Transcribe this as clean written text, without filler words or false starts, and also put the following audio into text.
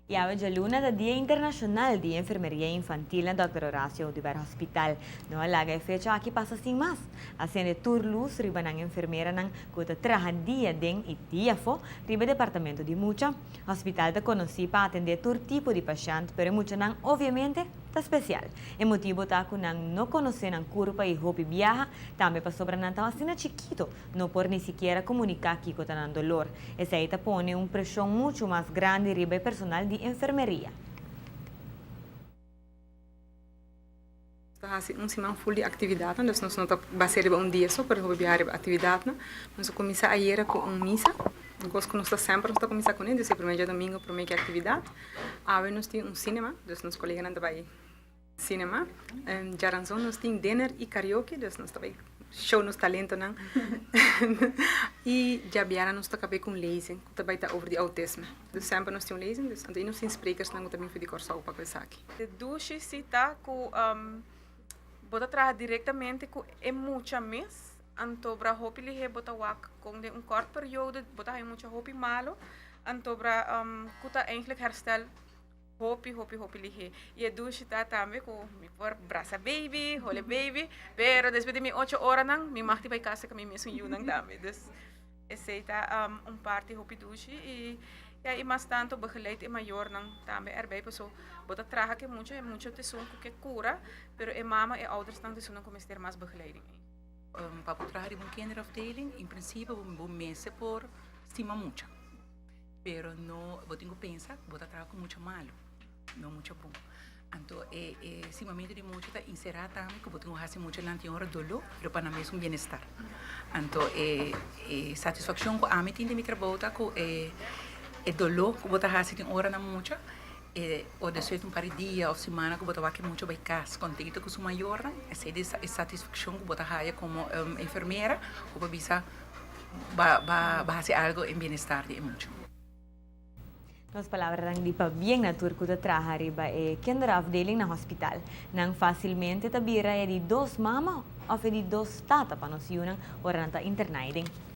Y awe djaluna ta Dia Internacional di Enfermeria Infantil na Dòkter Horacio Oduber Hospital. No a laga e fecha aki pasa sin mas. A sende tur luz riba nan enfermeranan cu ta traha dia den y dia afo riba e departamento di mucha. Hospital ta conoci pa atende tur tipo di pashent pero e muchanan obviamente ta special. E motibo ta cu nan no conoce nan curpa y hopi biaha, tambe pasobra nan ta asina chikito no por ni sikiera comunica kico ta nan dolor. Esey ta pone un presion mucho mas grandi riba e personal di enfermeria. Nos ta hasi un siman ful di actividadnan, dus nos no ta base riba un dia so, pero hopi biaha riba actividadnan. Nos a cuminsa ayera cu un misa, un cos cu nos ta semper nos ta cuminsa cune, dus e primer djadomingo prome ki actividad. Awe nos tin un cinema, dus nos coleganan ta bay cinema. Djaranzon nos tin dinner y karaoke, dus nos ta bay show nos talentonan. Y djabièrnè nos ta kab'é ku un lezing ku ta bay ta over di autisme. Dus semper nos tin un lezing, dus anto y nos tin sprekersnan ku ta bin for di Kòrsou pa ku esaki. E dushi si ta ku bo ta traha direktamente ku e mucha mes, anto bra hopi lihé bo ta wak kon den un kòrt periodo bo ta haña un mucha hopi malo, anto bra ku ta eigentlik herstel Hopi hopi hopi lihé. I e dushi ta tambe ku mi por brasa baby, hole baby, pero despues di mi ocho oranan mi mag di bai kasa ku mi mesun yunan tambe. Dus esei ta un parti hopi dushi i ya i mas tantu begeleid e mayornan tambe erbij paso bo ta traha ku e mucha, e mucha ta esun ku ke kura, pero e mama, e oudersnan ta esunnan ku mester mas begeleiding ei. Pa bo traha riba un kinderafdeling in prinsipio bo mester por stima mucha. Pero no, bo tin ku pensa ku bo ta traha ku mucha malu, no mucha bon. Anto e e simamentu di mucha ta inserá tambe ku bo tin ku hasi muchanan tin ora doló, pero pa nan mes un bienestar. Anto e e satisfakshon ku ami tin den mi trabou ta ku e e doló ku bo ta hasi tin ora na mucha, e ora despues di un par di dia òf simana ku bo ta wak e mucha bai kas kontento ku su mayornan, esei ta e satisfakshon ku bo ta haya komo enfermera ku bo bisa. Ba ba ba hasi algo en bienestar di e mucha. Nos palabranan di pabien na tur ku ta traha riba e kinderafdeling na hospital. Nan fasilmente ta bira e di dos mama òf e di dos tata pa nos yunan ora nan ta interná ei den.